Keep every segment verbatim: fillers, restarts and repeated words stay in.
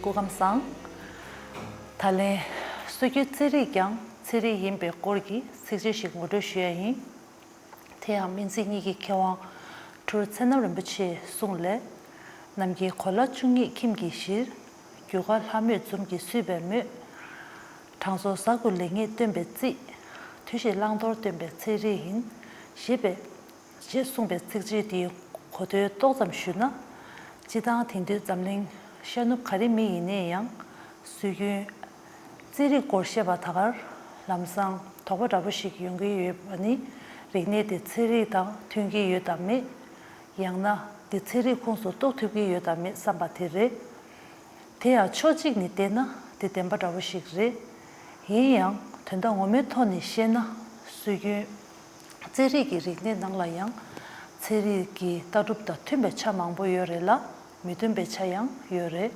སྐུ་ཁམས་བཟང་། ད་ལན་སྲོལ་རྒྱུན་རྩེད་རིགས་ཀྱང་ཚན་རིག་ཡིན་པའི་སྐོར་གྱི་ཚིགས་བཅད་ཞིག་ངོ་སྤྲོད་ཞུ་ཡ་ཡིན། དེ་ཡང་སྨན་རྩིས་གཉིས་ཀྱི་མཁས་དབང་སྤྲུལ་ཚེ་རྣམ་རིན་པོ་ཆེའི་གསུང་ལས། ནམ་མཁའི་གོ་ལ་བཅུ་གཉིས་ཁྱིམ་གྱི་གཞིར། རྒྱུ་སྐར་ལྷ་མོས་འཛུམ་གྱིས་བསུས་པའི་མོད། དྲང་སྲོང་གཟའ་དགུ་ལེགས་ཉེས་སྟོན་པའི་རྩིས། མཐུ་བཞི་བླང་དོར་སྟོན་པའི་ཚན་རིག་ཡིན། ཞེས་པའི་ཞེས་གསུངས་པའི་ཚིགས་བཅད་འདིའི་གོ་དོན་ཏོག་ཙམ་ཞུས་ན། སྤྱིར་བཏང་དེང་དུས་འཛམ་གླིང་ཤར་ནུབ་ག་རེ་མི་ཡིན་ནའི་ཡང་སྲོལ་རྒྱུན་རྩེད་རིགས་སྐོར་བཤད་པ་ད་གར་ལམ་སང་དོགས་པ་འདྲ་པོ་ཞིག་ཡོང་གི་ཡོད་པ་ནི། རིག་གནས་དེ་ཚན་རིག་དང་མཐུན་གྱི་ཡོད་དམ་མེད། ཡང་ན་འདི་ཚན་རིག་ཁོངས་སུ་གཏོགས་ཐུབ་ཀྱི་ཡོད་དམ་མེད་བསམ་པ་དེ་རེད། དེ་ཡང་ཕྱོགས་གཅིག་ནས་བལྟས་ན་དེ་བདེན་པ་འདྲ་པོ་ཞིག་རེད། ཡིན་ཡང་དོན་དག་ངོ་མའི་ཐོག་ནས་བཤད་ན། སྲོལ་རྒྱུན་རྩེད་རིགས་ཀྱི་རིག་གནས་ནང་ལ་ཡང་ཚན་རིག་གི་ལྟ་གྲུབ་དང་མཐུན་པའི་ཆ་མང་པོ་ཡོད་རེད་ལ། མི་མཐུན་པའི་ཆ་ཡང་ཡོད་རེད།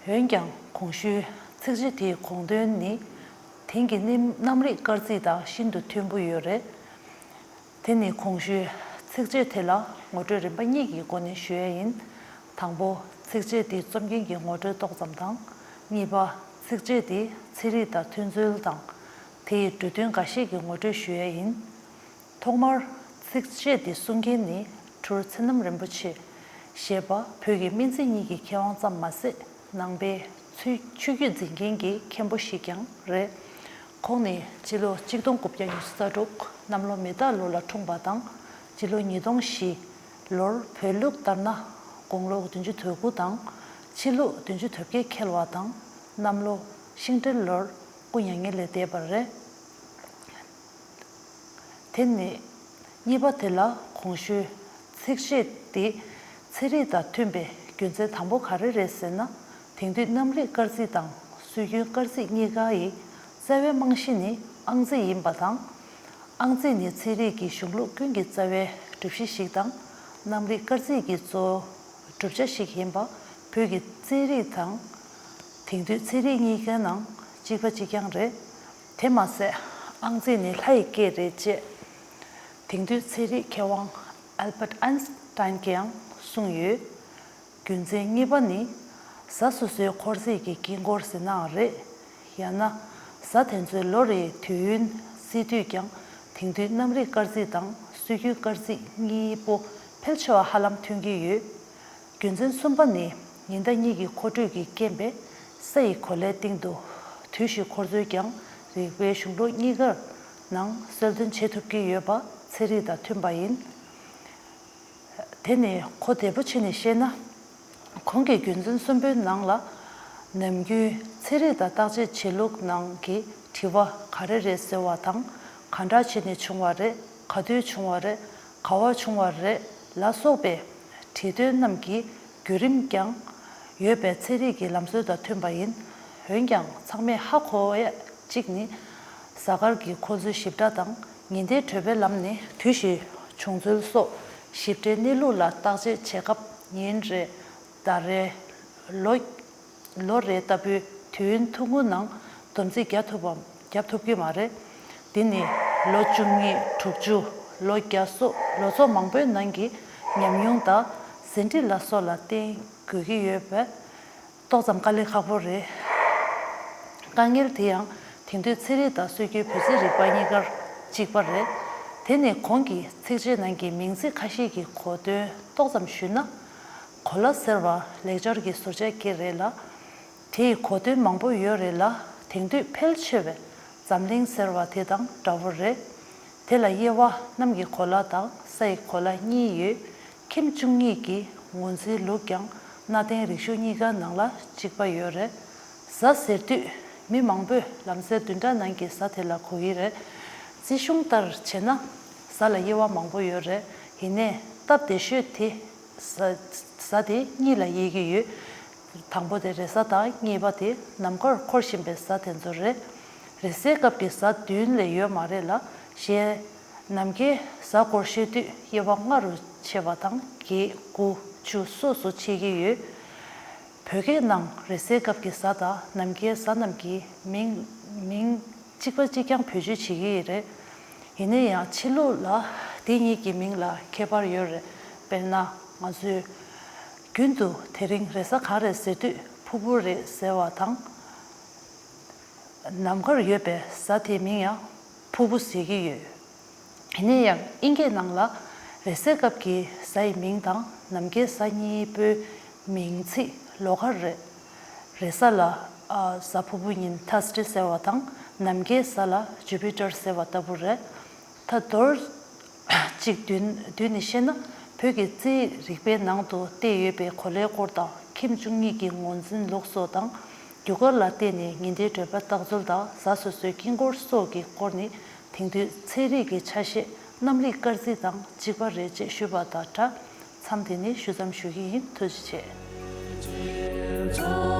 འོན་ཀྱང་གོང་ཞུས་ཚིགས་བཅད་དེའི་དགོངས་དོན་ནི། དེང་གི་གནམ་གནམ་རིག་སྐར་རྩིས་དང་ཤིན་ཏུ་མཐུན་པོ་ཡོད་རེད། དེ་ནི་གོང་ཞུས་ཚིགས་བཅད་དེ་ལ་ངོ་སྤྲོད་རིམ་པ་གཉིས་ཀྱི་སྒོ་ནས་ཞུ་ཡས་ཡིན། དང་པོ། ཚིགས་བཅད་འདི་རྩོམ་མཁན་གྱི་ངོ་སྤྲོད་ཏོག་ཙམ་དང་། གཉིས་པ། ཚིགས་བཅད་འདི་ཚན་རིག་དང་མཐུན་ཚུལ་དང་། དེ་ཡི་འབྲུ་དོན་འགའ་ཞིག་གི་ངོ་སྤྲོད་ཞུ་ཡས་ཡིན། ཐོག་མར། ཚིགས་བཅད་འདི་གསུང་མཁན་ནི་སྤྲུལ་ཚེ་རྣམ་རིན་པོ་ཆེ་ཞེས་པ་བོད་ཀྱི་སྨན་རྩིས་གཉིས་ཀྱི་མཁས་དབང་ཙམ་མ་ཟད། ནང་པའི་ཆོས་ཆོས་བརྒྱུད་འཛིན་མཁན་གྱི་མཁན་པོ་ཞིག་ཀྱང་རེད། ཁོང་ནི་སྤྱི་ལོ་གཅིག་སྟོང་དགུ་བརྒྱ་ཉི་ཤུ་རྩ་དྲུག་གནམ་ལོ་མེ་སྟག་ལོ་ལ་འཁྲུངས་པ་དང་། སྤྱི་ལོ་ཉིས་སྟོང་བཞི་ལོར་བོད་ལུགས་ལྟར་ན་དགུང་ལོ་བདུན་ཅུ་དོན་དགུ་དང་། ཕྱི་ལུགས་བདུན་ཅུ་དོན་བརྒྱད་འཁེལ་བ་དང་། གནམ་ལོ་ཤིང་སྤྲེལ་ལོར་སྐུ་མྱ་ངན་ལས་འདས་པ་རེད། དེ་ནས་གཉིས་པ་དེ་ལ་གོང་ཞུས་ཚིགས་བཅད་དེ་ཚན་རིག་དང་མཐུན་པའི་རྒྱུ་མཚན་དང་པོ་ག་རེ་རེད་ཟེར་ན། དེང་དུས་གནམ་རིག་སྐར་རྩིས་དང་སྲོལ་རྒྱུན་སྐར་རྩིས་གཉིས་ཀ་ཡི་རྩ་བའི་རྨང་གཞི་ནི་ཨང་རྩིས་ཡིན་པ་དང་། ཨང་རྩིས་ནི་ཚན་རིག་གི་གཞུང་ལུགས་ཀུན་གྱི་རྩ་བའི་གྲུབ་གཞི་ཞིག་དང་། གནམ་རིག་སྐར་རྩིས་ཀྱི་གཙོ་བོ་གྲུབ་ཆ་ཞིག་ཡིན་པ་བོད་ཀྱི་རྩིས་རིག་དང་དེང་དུས་ཚན་རིག་གཉིས་ཀའི་ནང་གཅིག་པ་གཅིག་རྐྱང་རེད། དེ་མ་ཟད། ཨང་རྩིས་ནི་ལྷ་ཡི་སྐད་རེད་ཅེས། དེང་དུས་ཚན་རིག་མཁས་དབང་ཨལ་བྷར་ཨན་སི་ཊན་གྱིས་ཡང་གསུངས་ཡོད། རྒྱུ་མཚན་གཉིས་པ་ནི། གཟའ་སོ་སོའི་འཁོར་ཚེས་ཀྱི་དཀྱིལ་འཁོར་ཟེར་ནའང་རེད། ཡང་ན། གཟའ་དེ་ཚོའི་ལོ་རེའི་དུས་ཡུན་བརྩི་དུས་ཀྱང་དེང་དུས་གནམ་རིག་སྐར་རྩིས་དང་སྲོལ་རྒྱུན་སྐར་རྩིས་གཉིས་པོ་ཕལ་ཆེ་བ་ཧ་ལམ་མཐུན་གྱི་ཡོད། རྒྱུ་མཚན་གསུམ་པ་ནི། ཉི་ཟླ་གཉིས་ཀྱི་འཁོར་འགྲོས་ཀྱི་རྐྱེན་པས་ས་ཡི་གོ་ལའི་སྟེང་དུ་དུས་བཞིའི་འཁོར་ཚུལ་ཀྱང་རིག་པའི་གཞུང་ལུགས་གཉིས་ཀར་ནང་གསལ་སྟོན་བྱེད་ཐུབ་ཀྱི་ཡོད་པ་ཚན་རིག་དང་མཐུན་པ་ཡིན། དེ་ནི་གོ་བདེ་པོ་བྱས་ནས་བཤད་ན། གོང་གི་རྒྱུ་མཚན་གསུམ་པོའི་ནང་ལ། ནམ་རྒྱུན་ཚན་རིག་དང་བརྟག་དཔྱད་བྱེད་ལུགས་ནང་གི་དྲི་བ་ག་རེ་རེད་ཟེར་བ་དང་། ག་འདྲ་བྱས་ནས་བྱུང་བ་རེད། ག་དུས་བྱུང་བ་རེད། ག་བ་བྱུང་བ་རེད་ལ་སོགས་པའི་དྲི་དོན་རྣམས་ཀྱི་བརྒྱུད་རིམ་ཀྱང་ཡོད་པའི་ཚན་རིག་གི་ལམ་སྲོལ་དང་མཐུན་པ་ཡིན། འོན་ཀྱང་ཚང་མས་ཧ་གོ་ཡ་གཅིག་ནི། གཟའ་སྐར་གྱི་འཁོར་ཚུལ་ཞིབ་ཕྲ་དང་ཉི་ཟླའི་བགྲོད་པའི་ལམ་ནས་དུས་བཞིའི་བྱུང་ཚུལ་སོགས་ཞིབ་ཕྲའི་གནས་ལུགས་ལ་བརྟག་དཔྱད་བྱེད་སྐབས་ཉིན་རེ། ཟླ་རེ། ལོ། ལོ་རེ་ལྟ་བུའི་དུས་ཡུན་ཐུང་ངུ་ནང་སྡོམ་རྩིས་བརྒྱབ་ཐུབ་བམ་བརྒྱབ་ཐུབ་ཀྱི་མ་རེད། འདི་ནི་ལོ་བཅུ་གཉིས་དྲུག་ཅུ་ལོ་བརྒྱ་སོགས་ལོ་ཚོགས་མང་པོའི་ནང་གི་ཉམས་མྱོང་དང་ཟིན་བྲིས་ལ་སོགས་ལ་བརྟེན་དགོས་ཀྱི་ཡོད་པས། ཏོག་ཙམ་དཀའ་ལས་ཁག་པོ་རེད། དཀའ་ངལ་དེ་ཡང་དེང་དུས་ཚན་རིག་དང་སྲོལ་རྒྱུན་བོད་རྩིས་རིག་པ་གཉིས་ཀར་གཅིག་པ་རེད། དེ་ནི་གོང་གི་ཚིགས་བཅད་ནང་གི་མིང་ཚིག་ཁ་ཤས་ཀྱི་གོ་དོན་ཏོག་ཙམ་ཞུས་ན། གོ་ལ་ཟེར་བ་ལེགས་སྦྱར་གྱི་ཟུར་བྱ་སྐད་རེད་ལ། དེ་ཡི་གོ་དོན་མང་པོ་ཡོད་རེད་ལ། དེང་དུས་ཕལ་ཆེ་བས་འཛམ་གླིང་ཟེར་བ་དེ་དང་འདྲ་བོ་རེད། དེ་ལ་དབྱེ་བ་གནམ་གྱི་གོ་ལ་དང་ས་ཡི་གོ་ལ་གཉིས་ཡོད། ཁྱིམ་བཅུ་གཉིས་ཀྱི་ངོས་འཛིན་ལུགས་ཀྱང་གནའ་དེང་རིག་གཞུང་གཉིས་ཀ་ནང་ལ་གཅིག་པ་ཡོད་རེད། གཟའ་ཟེར་དུས་མི་མང་པོས་ལམ་སེལ་བདུན་ཕྲག་ནང་གི་གཟའ་དེ་ལ་གོ་གི་རེད། རྩིས་གཞུང་ལྟར་བྱས་ན་གཟའ་ལ་དབྱེ་བ་མང་པོ་ཡོད་རེད། ཡིན་ནའི་སྟབས་བདེ་ཤོས་དེ་གཟའ་གཟའ་དེ་གཉིས་ལ་དབྱེ་གི་ཡོད། དང་པོ་དེ་རེས་གཟའ་དང་གཉིས་པ་དེ་ནམ་མཁར་འཁོར་བཞིན་པའི་གཟའ་དེ་ཚོ་རེད། རེས་གཟའི་སྐབས་ཀྱི་གཟའ་བདུན་ལས་ཡོད་མ་རེད་ལ། གཞན་ནམ་མཁའི་གཟའ་སྐོར་བཤད་དུས་དབྱེ་བ་ལྔ་རུ་ཕྱེ་བ་དང་བརྒྱད་དགུ་བཅུ་སོ་སོ་ཕྱེ་གི་ཡོད། བོད་སྐད་ནང་རེས་གཟའི་སྐབས་ཀྱི་གཟའ་དང་ནམ་མཁའི་གཟའ་རྣམས་ཀྱི་མིང་མིང་གཅིག་པ་གཅིག་རྐྱང་བེད་སྤྱོད་བྱེད་ཀྱི་རེད། ཡིན་ན་ཡང་ཕྱི་ལུགས་ལ་ དེ་གཉིས་ཀྱི་མིང་ལ་ཁྱད་པར་ཡོད་རེད། དཔེར་ན་ང་ཚོས་རྒྱུན་དུ་དེ་རིང་རེས་གཟའ་གང་རེད་ཟེར་དུས་ཕུར་བུ་རེད་ཟེར་བ་དང་། ནམ་མཁར་ཡོད་པའི་གཟའ་དེའི་མིང་ཡང་ཕུར་བུ་ཟེར་གྱི་ཡོད། ཡིན་ན་ཡང་དབྱིན་སྐད་ནང་ལ་རེས་གཟའི་སྐབས་ཀྱི་གཟའ་ཡི་མིང་དང་ནམ་མཁའི་གཟའ་གཉིས་པོའི་མིང་ཚིག་ལོགས་ཀ་རེད། རེས་གཟའ་ལ་ཨ་གཟའ་ཕུར་བུ་ཉིན་Thursday་ཟེར་བ་དང་ནམ་མཁའི་གཟའ་ལ་Jupiter་ཟེར་བ་ལྟ་བུ་རེད། ད་མདོར་གཅིག་བསྡུས་བསྡུས་ནས་བཤད་ན། བོད་ཀྱི་རྩིས་རིག་པའི་ནང་དུ་བསྡད་ཡོད་པའི་གོ་ལའི་སྐོར་དང་ཁྱིམ་བཅུ་གཉིས་ཀྱི་ངོས་འཛིན་ལུགས་སྲོལ་དང་རྒྱུ་སྐར་ལ་བརྟེན་ནས་ཉིན་ཟླའི་བགྲོད་པ་བཏགས་ཚུལ་དང་གཟའ་སོ་སོའི་དཀྱིལ་འཁོར་སོགས་ཀྱི་སྐོར་ནི་དེང་དུས་ཚན་རིག་གི་ཆ་ཤས་གནམ་ལིག་སྐར་རྩིས་དང་གཅིག་པ་རེད་ཅེས་ཞུས་པ་དང་སྦྲགས། མཚམས་འདི་ནས་ཞུ་མཚམས་ཞུ་གི་ཡིན། ཐུགས་རྗེ་ཆེ།